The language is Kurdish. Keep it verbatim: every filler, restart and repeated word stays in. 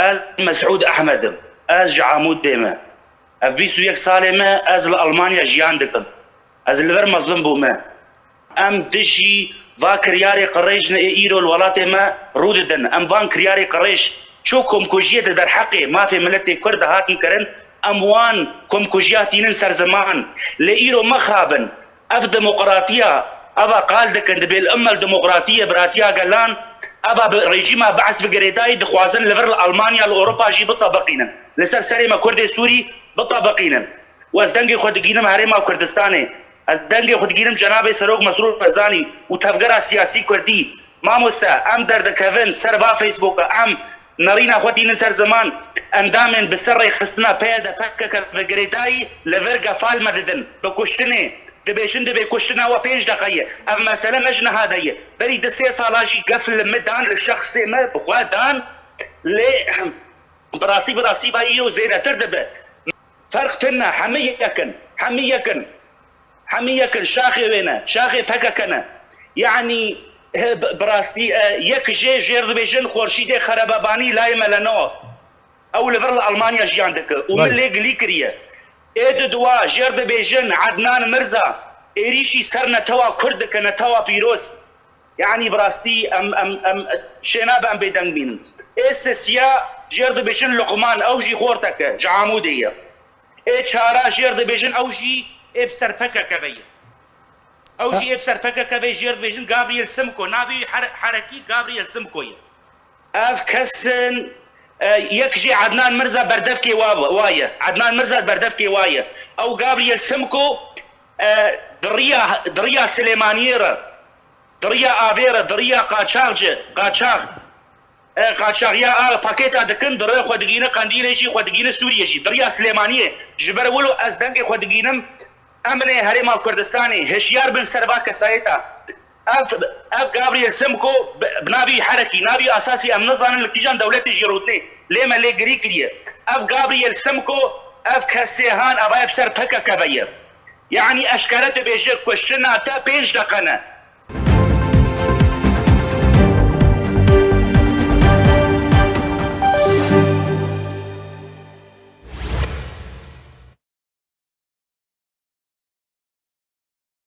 Ez Mesûd Ehmed im. Ez ji Amûdê me. Ev bîst û yek salê me ez li Almanya jiyan dikim. Ez li vir mezin bûme. Em dijî va kiryarê qirêj ne ê îro li welatê me rû didin. Em van kiryarê qirêj ço komkujiyê di derheqê mafê miletê Kurd de hatin kirin, em wan komkujiya tînin ser ziman. Lê îro mixabin. Ev demokratiya, eva qal dikin, dibê li immel demokratiye biratiya gelan, eva bi rejîma Be'es bi girêdayî dixwazin li vir li Almanya, li Ewropa jî bitebiqînin. Li ser serê me Kurdê Sûrî bitebiqînin. Û ez dengê xwe digînim Herêma Kurdistanê. Ez dengê xwe digînim cenabê Serok Mesrûr Barzanî û tevgera siyasî Kurdî. Mamoste, em derdikevin ser va Facebooka, em nerîna xwe tînin ser ziman, endamên bi ser rêxistina P Y D P K K ve girêdayî li vir gefal me didin, bi kuştinê, dibêjin dibê kuştina we pênc deqe ye. Ev mesele ne ji niha de ye. Berî di sê sala jî gef li min dan, li şexsê me bi xwe dan, lê bi rastî, bi rastî va îro zêdetir dibe. Ferq tune, hemî yek in, hemî yek in. Hemî yek in, şaxê wê ne, şaxê P K K ne. Yanî, he, bi, bi rastî, e, yek jê jêr dibêjin Xurşîdê Xerebebanî layê me li nav. Ew li vir li Almanya jiyan dike û min Belê. lê gilî kiriye. Ê di dua jêr dibêjin Ednan Mirza, êrîşî ser netewa Kurd dike, netewa pîroz. Yanî bi rastî em, em, em şênabe em bêdeng bînin. Ê sisiya jêr dibêjin Luqman, ew jî xortek e, ji Amûdê ye. Ê çara jêr dibêjin ew jî ê bi ser P K K ve ye. Ew jî ê bi ser P K K ve jêr dibêjin Gabriel Simko. Navê wî here-, herekî Gabriel Simko ye. Ev kesin, e, yek jê Ednan Mirza berdevkê wa, wa ye. Ednan Mirza berdevkê wa ye. Ew Gabriel Simko, e, di riya, di riya Silêmaniyê re, di riya avê re, di riya qaçaxcî, qaçax, e, qaçaxiya a pakêta dikin, di rê xwe digîne Qendîlê jî, xwe digîne Sûriyê jî. Di riya Silêmaniyê, ji ber wilo ez dengê xwe digînim, Emnê Herêma Kurdistanê hişyar bin ser va kesayeta. Ev, ev Gabriel Simko bi, bi navî herekî, navî asasî em nizanin li kîjan dewletê jî rûdinê. Lê me lê girî kiriye. Ev Gabriel Simko, ev kesê han, eva ev ser P K K ve ye. Yanî eşkere dibêje kuştina te pênc deqe ne.